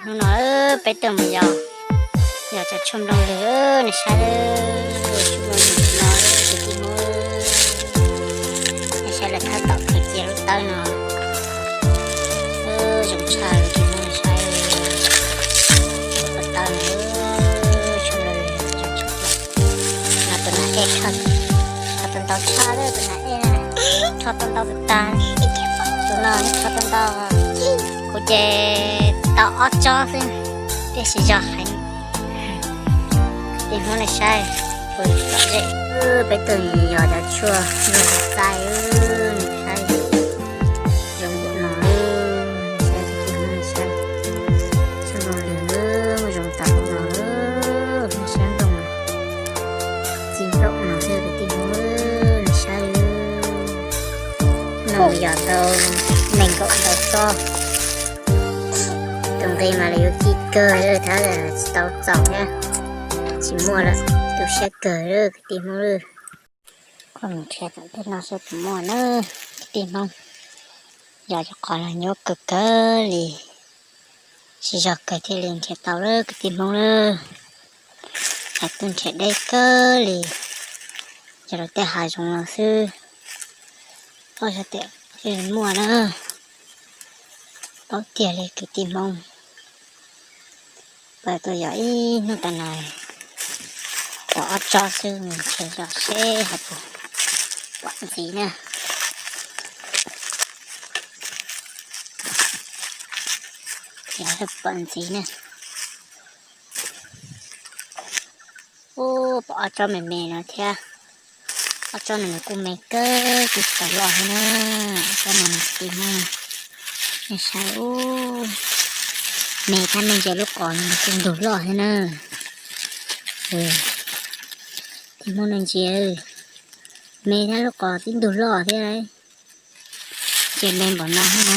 Hnub no peb tuaj mus yos, yos cov tshuaj nplooj lwg, nej saib, tshuaj nplooj lwg no, kwv tij Hmoob, nej saib lawv thab tom khaws cia lub tawb no, zoo tshaj li kwv tij Hmoob, nej saib, lub tawb no, tshuaj nplooj lwg, no tus nas ej, rho tau ntau tshaj lawm tus nas ej na, rho tau ntau tag, tus no rho tau ntau, kuv ces tau ob tsob xwb, tiam sis yog heev. Kwv tij Hmoob nej saib, peb tuaj yos cov tshuaj nplooj txaij, saib zoo npaum no, saib kwv tij Hmoob nej saib, tshuaj nplooj lwg zoo tag npaum no, nej saib nplooj, ci nplooj no xwb kwv tij Hmoob, nej saib, no yos tau nees nkaum ntau tsob. Tus nqi mas lawv yuav ci kawg lawm, thab tsis tau txaus thiab, tsis muaj lawm, tu siab kawg lawm kwv tij Hmoob lawm. Koj mus nrhiav tom tej no seb puas muaj na, kwv tij Hmoob. Yos cov qhov no nyuaj kawg kawg li, tsis zog kawg thiaj li nrhiav tau lawm kwv tij Hmoob lawm. Hais tuaj nrhiav deb kawg li, yog lawv tej hav zoov no xwb, paub xyov tias thiaj li muaj na, paub tiag li kwv tij Hmoob. Peb tuaj yos ib hnub tas na, pom ob tsob xwb, mus nrhiav yos seb ho puas pom ntxiv na. Yog pom ntxiv na. Ub, pom ob tsob me me no thiab. Ob tsob no nws kuj me kawg, kuj tsis tau loj thiab na. Ob tsob no nws kuj me, nej saib, ub, me thiab, me ntsia lub qos nws kuj ntug loj thiab na. Kwv tij Hmoob nej ntsia, me thiab lub qos tib ntug loj thiab. Ntsia me npaum no thiab na,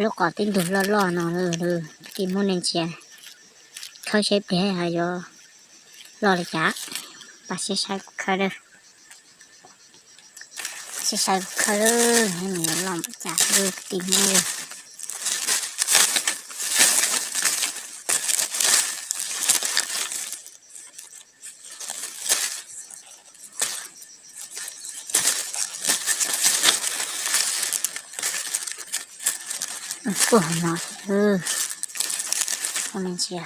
lub qos tib ntug loj loj no, kwv tij Hmoob nej ntsia, khawb seb pliag ho yuav loj li cas, pab sib saib kuv khawb lawm. Sib saib kuv khawb lawm, nws yuav loj npaum cas lawm kwv tij Hmoob. Kuj no, ntsia.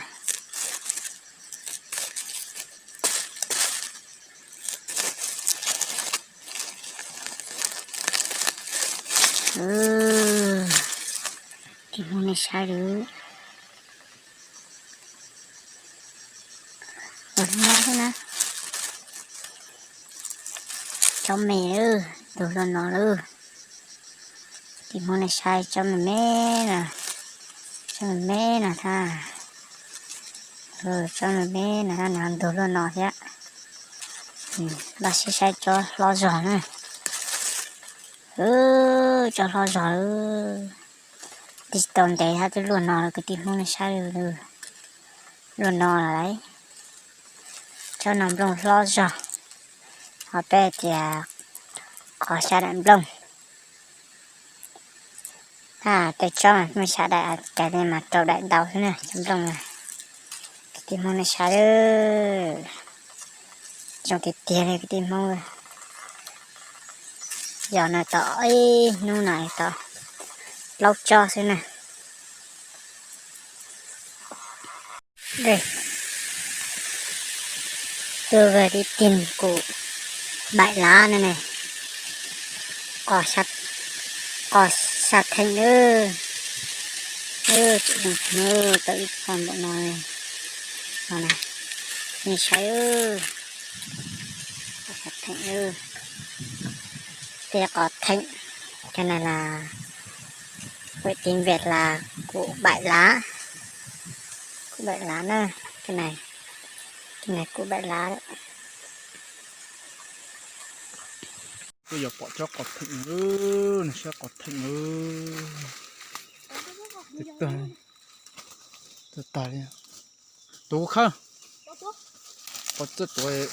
Kwv tij Hmoob nej saib lawm. Ua no xwb na. Tsob me lawm, ntug luaj no lawm. Kwv tij Hmoob nej saib tsob me me no, tsob me me no thiab, tsob me me no thiab, ntug luaj no thiab. Pab sib saib tsob hlob zog na. Tsob hlob zog lawm. Twb tsis tau ntev thiab twb luaj no lawm kwv tij Hmoob nej saib lawm. Luaj no lawm. Tsob no nplooj hlob zog, ho peb tias qos xya daim nplooj. Tej tsob mas muaj xya daim, cas li mas rau daim ntau xwb na tsob nplooj na. Kwv tij Hmoob nej saib lawm, zoo tiag tiag li kwv tij Hmoob. Yog no tau ib hnub no tau plaub tsob xwb na. Tuaj tig tig kuv baim lav no ne, qos xya theem lawm. Tsis zoo tau ib qho npaum no, no na, nej saib, qos xya theem lawm. Tej qos theem, cái này là, vậy tiếng Việt là củ bảy lá, củ bảy lá na, cái này, cái này củ bảy lá đấy. Tuaj yog pom tsob qos theem, nej saib qos theem, tag li, tus khawb, qos txawj tuav.